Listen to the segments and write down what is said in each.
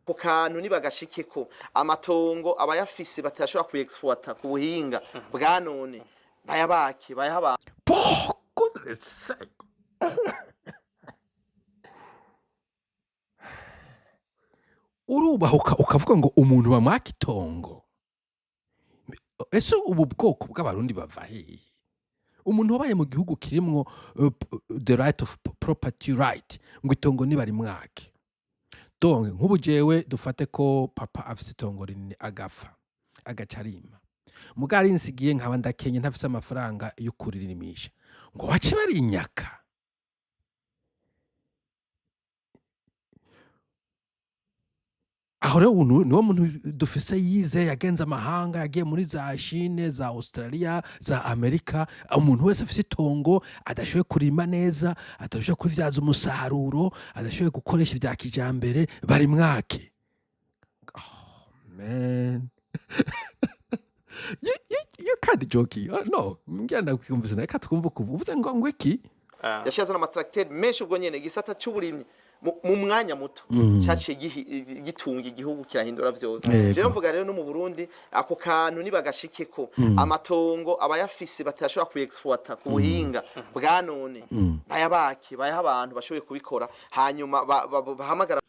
Ku kantu nibagashikeko, amatongo abayafise batashobora kuyexploita ku buhinga bwa none, bayabake, bayaha abantu. Oh, goodness sake. Urubahuka ukavuga ngo umuntu bamwaka itongo. Ese ubu bwoko bw'Abarundi bava hehe? Umuntu wabaye mu gihugu kirimwo the right of property right, ngo itongo nibarimwake. Donc nk'ubu jewe dufate ko papa afise itongo rinini, agapfa, agaca arima. Muga arinsigiye, nkaba ndakenye, ntafise amafaranga yo kuririmisha, ngo bace barinyaka. Aho rero ubu niwo muntu dufise yize, yagenze amahanga, yagiye muri za Chine, za Australia, za Amerika. Umuntu wese afise itongo adashoboye kurima neza, adashoboye kubivyaza umusaruro, adashoboye gukoresha ivya kijambere, barimwake. Oh man. You can't joking. No, ngira ndakumvise, reka twumve uko uvuze ngo iki? Yaciye azana amatracteur menshi. Ubwo nyene igisata c'uburimyi mu mwanya muto caciye gitunga igihugu, kirahindura vyose. Jewe mvuga rero no mu Burundi ako kantu nibagashikeko, amatongo abayafise batashobora kuyexploita ku buhinga bwa none, bayabake, bayaha abantu bashoboye kubikora, hanyuma bahamagara.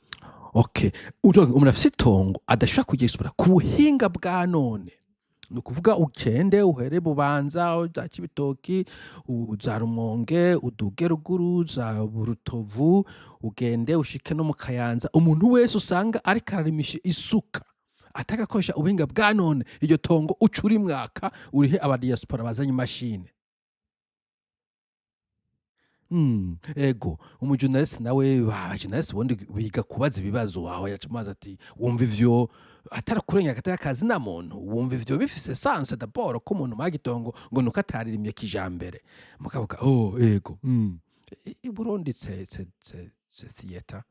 Okay. Uronka umuntu afise itongo adashobora kuryexploita ku buhinga bwa none. Ni ukuvuga ugende uhere Bubanza, za Cibitoki, za Rumonge, uduge ruguru za Rutovu, ugende ushike no mu Kayanza. Umuntu wese usanga ariko ararimisha isuka, atagakoresha ubuhinga bwa none, iryo tongo uca urimwaka, urihe aba diaspora bazanye imashini. Ego, umujournaliste nawe, ba journaliste ubundi biga kubaza ibibazo. Aho yaca amubaza ati: "Wumva ivyo atari kurengera agateka kazi na muntu? Wumva ivyo bifise sens d'abord ko umuntu mwagitongo ngo nuko ataririmye kijambere?" Mukavuga: "Oh, ego." I Burundi c'est theater.